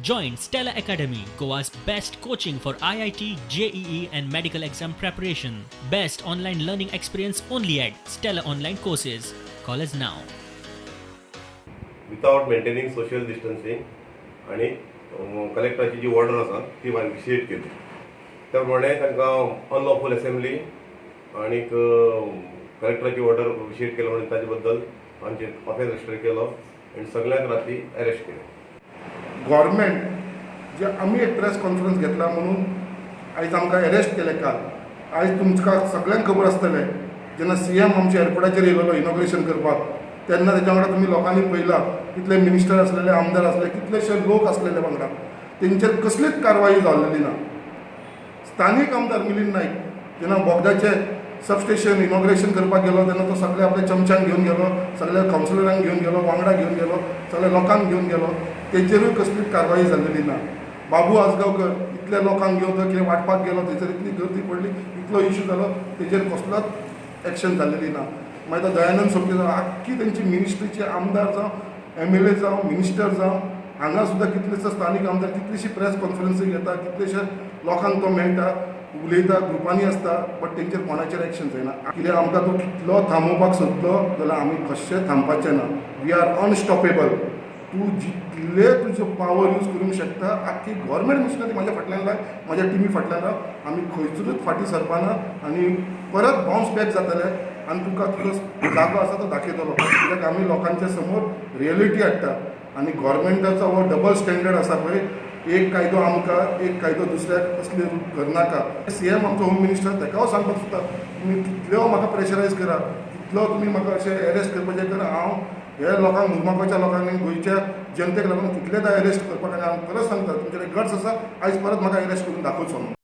Join Stella Academy, Goa's best coaching for IIT, JEE, and medical exam preparation. Best online learning experience only at Stella Online Courses. Call us now. Without maintaining social distancing आनी कलेक्टराची जी order आसा ती violet केली. त्या प्रमाणे तांकां अनलॉफूल assembly आनीक कलेक्टराची order violet केली म्हणून ताजे बद्दल आमचेर ऑफेन्स रजिस्टर केलो आनी सगळ्यांक राती अरेस्ट केले. गव्हर्मेंट जे आमी एक प्रेस कॉन्फरन्स घेतला म्हणून आयज आमकां एरेस्ट केले काल. आयज तुमकां सगळ्यांक खबर आसतलें, जेन्ना सीएम आमच्या एअरपोर्टाचेर येयलेलो इनॉग्रेशन करपाक, तेन्ना तेच्या वांगडा तुमी लोकांनी पळयला कितले मिनिस्टर आसलेले, आमदार आसले, कितलेशे लोक आसलेले वांगडा. तेंचेर कसलीच कारवाई जाल्लेली ना. स्थानीक आमदार मिलिंद नायक जेन्ना बोगदाचें सबस्टेशन इनॉग्रेशन करपाक गेलो, तेन्ना तो सगळे आपल्या चमच्यांक घेवन गेलो, सगळ्या कावन्सिलरांक घेवन गेलो, वांगडा घेवन गेलो, सगळ्या लोकांक घेवन गेलो. तेचेरूय कसलीच कारवाई जाल्लेली ना. बाबू आजगांवकर इतल्या लोकांक घेवन तो कितें वांटपाक गेलो, थंयसर इतली गर्दी पडली, इतलो इशू जालो, तेजेर कसलोच एक्शन जाल्लेली ना. मागीर तो दयानंद सोपटे जावं, आख्खी तेंची मिनिस्ट्रीचे आमदार जावं, एमएलए जावं, मिनिस्टर जावं, हांगा सुद्दां कितलेशे स्थानीक आमदार कितलीशी प्रेस कॉन्फरन्सी घेता, कितलेशे लोकांक तो मेळटा, उलयता, ग्रुपांनी आसता, बट तेंचेर कोणाचेर एक्शन जायना. कित्याक आमकां तूं कितलो थांबोवपाक सोदलो जाल्यार आमी कशें थांबपाचें ना. We are unstoppable. तूं जितले तुजो पावर यूज करूंक शकता, आख्खी गव्हर्मेंट मशिनरी म्हाज्या फाटल्यान लाय, म्हाज्या टिमी फाटल्यान राव, आमी खंयसरूच फाटीं सरपाना आनी परत बावन्स बॅक जातले आनी तुका तुजो जागो आसा तो दाखयतलो. कित्याक आमी लोकांच्या समोर रियलिटी हाडटा आनी गव्हर्मेंटाचो हो डबल स्टँडर्ड आसा पळय, एक कायदो आमकां, एक कायदो दुसऱ्याक, असले करनाका. सीएम आमचो होम मिनिस्टर ताका हांव सांगपाक सोदता, तुमी कितल्यो म्हाका प्रेशरायज करा, कितलो तुमी म्हाका अशें एरेस्ट करपाचें करा, हांव हे लोकांक, मुरमागांवच्या लोकांनी, गोंयच्या जनतेक लागून कितलेदां एरेस्ट करपाक आनी हांव खरेंच सांगता, तुमचे गट्स आसा, आयज परत म्हाका एरेस्ट करून दाखोवचो म्हणून.